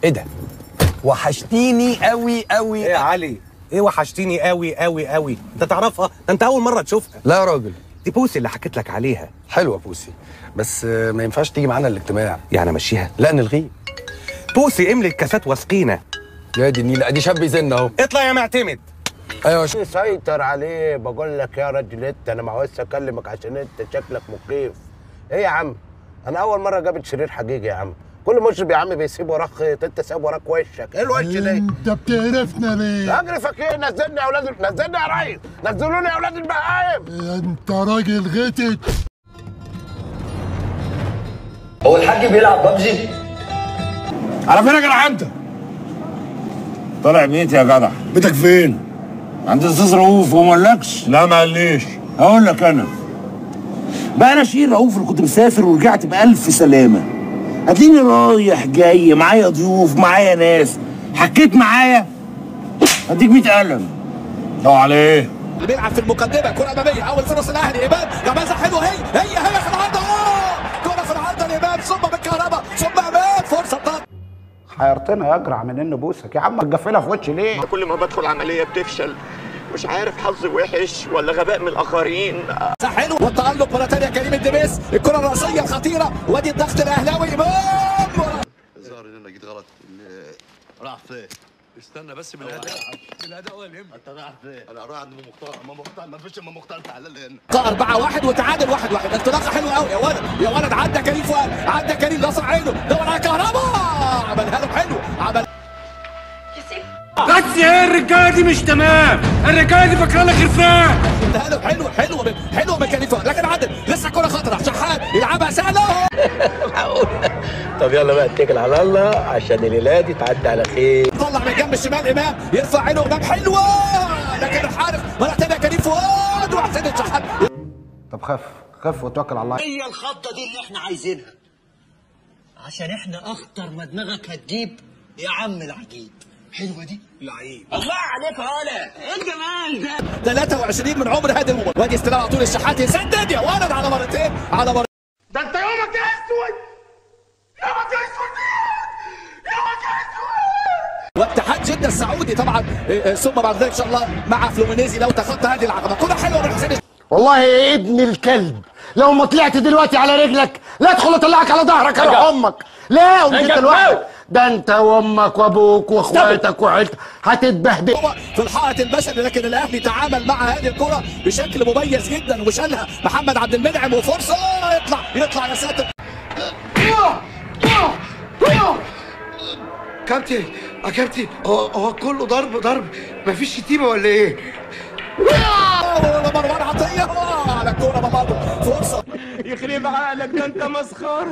ايه ده؟ وحشتيني قوي قوي. ايه يا علي؟ ايه وحشتيني قوي قوي قوي؟ انت تعرفها؟ ده انت اول مرة تشوفها. لا يا راجل، دي بوسي اللي حكيت لك عليها. حلوة بوسي، بس ما ينفعش تيجي معانا الاجتماع. يعني امشيها؟ لا نلغيه. بوسي املي الكاسات واسقينا. يا دي النيله، ادي شاب يزن اهو. اطلع يا معتمد. ايوه سيطر عليه. بقول لك يا راجل انت، انا ما عاوزش اكلمك عشان انت شكلك مخيف. ايه يا عم؟ انا اول مرة جابت شرير حقيقي يا عم. كل مشرب يا عم بيسيب وراك خيط، انت سايب وراك وشك. ايه الوش ده؟ انت بتقرفنا ليه؟ اجرفك ايه؟ نزلني يا اولاد، نزلني يا ريس، نزلوني يا اولاد البهايم. انت راجل غتت. هو الحاج بيلعب ببجي؟ على فين يا جدع انت؟ طالع بيتي يا جدع. بيتك فين؟ عند استاذ رؤوف. وما قالكش؟ لا ما قاليش. هقول لك انا بقى، انا شيل رؤوف اللي كنت مسافر ورجعت بألف سلامه. هتلاقيني رايح جاي، معايا ضيوف، معايا ناس، حكيت معايا هديك 100 قلم. طب على ايه؟ اللي بيلعب في المقدمة كره امامية، اول فرص الاهلي امام، غمازه حلوة، هي هي هي في العارضة، كره في العارضة لامام، ثم بالكهرباء، ثم امام، فرصة طب. حيرتنا يا اجرع من ان بوسك يا عم، تقفلها في وشي ليه؟ كل ما بدخل عملية بتفشل، مش عارف حظي وحش ولا غباء من الاخرين. حلو والتألق مرة ثانية كريم الدبيس، الكره الراسية الخطيرة، وادي الضغط الاهلاوي امام. الظاهر ان انا جيت غلط. راح فين؟ استنى بس بالهداء، بالهداء ولا يهمك. انت رايح فين؟ انا رايح عند ام مختار. ام مختار ما فيش ام مختار، تعالى لي هنا. 4-1 وتعادل 1-1، انطلاقة حلوة قوي يا ولد يا ولد. عدى كريم فؤاد، عدى كريم، لصع عينه، دور على كهربا، عملها له حلو، عمل. بس ايه الرجالة دي مش تمام، الرجالة دي فاكره لك خرفان. له حلو حلو حلو من كريم فؤاد، لكن عدل لسه كره خطره، شحات يلعبها سهلة. معقول؟ طب يلا بقى اتكل على الله عشان الليلة دي تعدي على خير. طلع من جنب الشمال امام، يرفع عينه امام، حلوة، لكن الحارس مرة ثانية كريم فؤاد وحسين الشحات. طب خف خف وتوكل على الله. هي الخطة دي اللي احنا عايزينها، عشان احنا اخطر ما دماغك هتجيب يا عم العجيب. حلوة دي؟ لعيب. الله عليك يا ايه الجمال ده؟ 23 من عمر هادي المباراة، وادي استلام على طول الشحات، يسدد يا ولد على مرتين، على مرتين. ده انت يومك اسود، يومك اسود، يومك اسود. واتحاد جده السعودي طبعا، ثم بعد ذلك ان شاء الله مع فلومينيزي لو تخطى هذه العقبة. كره حلوة من حسين. والله يا ابن الكلب لو ما طلعت دلوقتي على رجلك لا ادخل اطلعك على ظهرك اروح امك. لا ومش انت لوحدك، ده انت وامك وابوك واخواتك وعيلتك هتتبهدل. في الحائط البشري، لكن الاهلي تعامل مع هذه الكره بشكل مميز جدا وشالها محمد عبد المنعم، وفرصه يطلع يطلع يا ساتر. كابتن يا كابتن، هو كله ضرب ضرب، مفيش شتيمه ولا ايه؟ مروان عطية على الكورة برضه فرصة. يخرب عقلك ده انت مسخرة.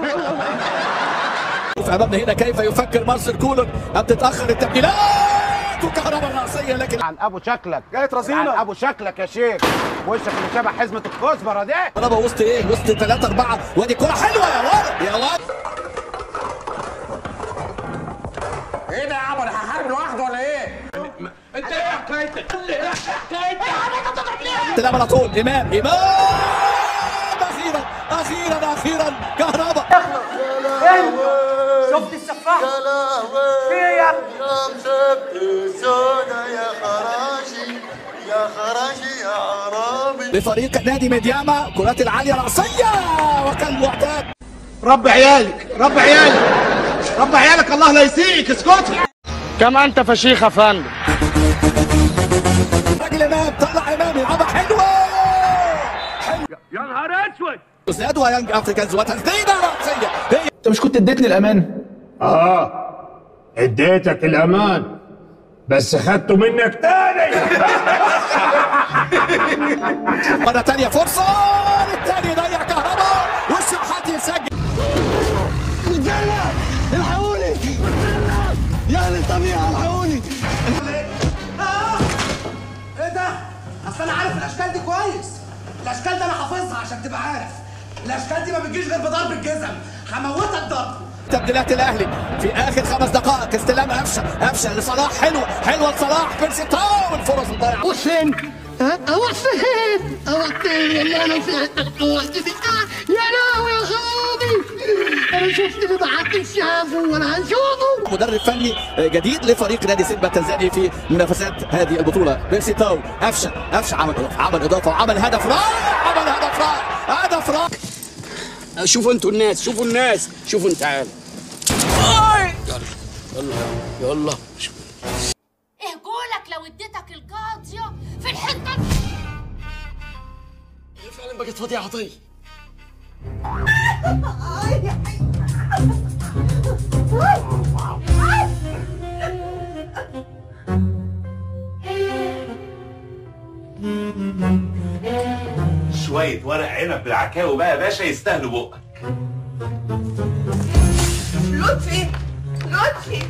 امامنا هنا كيف يفكر مارسيل كولر، بتتاخر التبديلات وكهرباء الراسية، لكن عن ابو شكلك جاية رزينه، عن ابو شكلك يا شيخ، وشك اللي شبه حزمه الكزبره دي. كهرباء وسط ايه؟ وسط 3 4، وادي كره حلوة يا ولد يا ولد. ايه ده يا عم، انا هحارب لوحده ولا ايه؟ انت ايه حكايتك؟ ايه حكايتك؟ تلعب على طول امام، امام اخيرا اخيرا اخيرا كهرباء. شفت السفاح؟ يا لهوي في ايه يا ابني؟ يا سودا يا خراشي يا خراشي يا عرابي. لفريق نادي ميدياما، كرات العالية راسية وكالمعتاد. رب عيالك، رب عيالك، رب عيالك، الله لا يسيئك، اسكتي. كم انت فشيخ يا فندم. راجل امام، طلع امام، يلعبها حلوة حلوة. يا نهار اسود. زاد ويانج افريكانز وتسديده راسية. انت مش كنت اديتني الامان؟ اه اديتك الامان بس خدته منك تاني. مرة تانية فرصة للتاني، يضيع كهرباء والشحات يسجل. رجاله الحقوني، يا اهل الطبيعة الحقوني. ايه ده؟ اصل انا عارف الاشكال دي كويس، الاشكال دي انا حافظها عشان تبقى عارف. الاشكال دي ما بتجيش غير بضرب الجزم، هموتك ضرب. تبديلات الاهلي في اخر 5 دقائق، استلام قفشه، قفشه لصلاح، حلوة حلوة لصلاح، بيرسي تاو، الفرص الضايعه. روح فين؟ اروح فين؟ اروح فين؟ والله لو في يا لهوي يا خرابي، انا شفت اللي ما حدش شافه ولا هشوفه. مدرب فني جديد لفريق نادي سيمبا التنزاني في منافسات هذه البطولة. بيرسي تاو، قفشه، قفشه عمل اضافه وعمل هدف رائع، عمل هدف رائع، هدف رائع. شوفوا انتوا الناس، شوفوا الناس، شوفوا انت، تعالى يلا يلا يلا. ايه جولك لو اديتك القاضية في الحتة؟ فعلا بقت فاضية عطية. شوية ورق عنب بالعكاوي بقى يا باشا يستاهلوا بقك. لطفي لطفي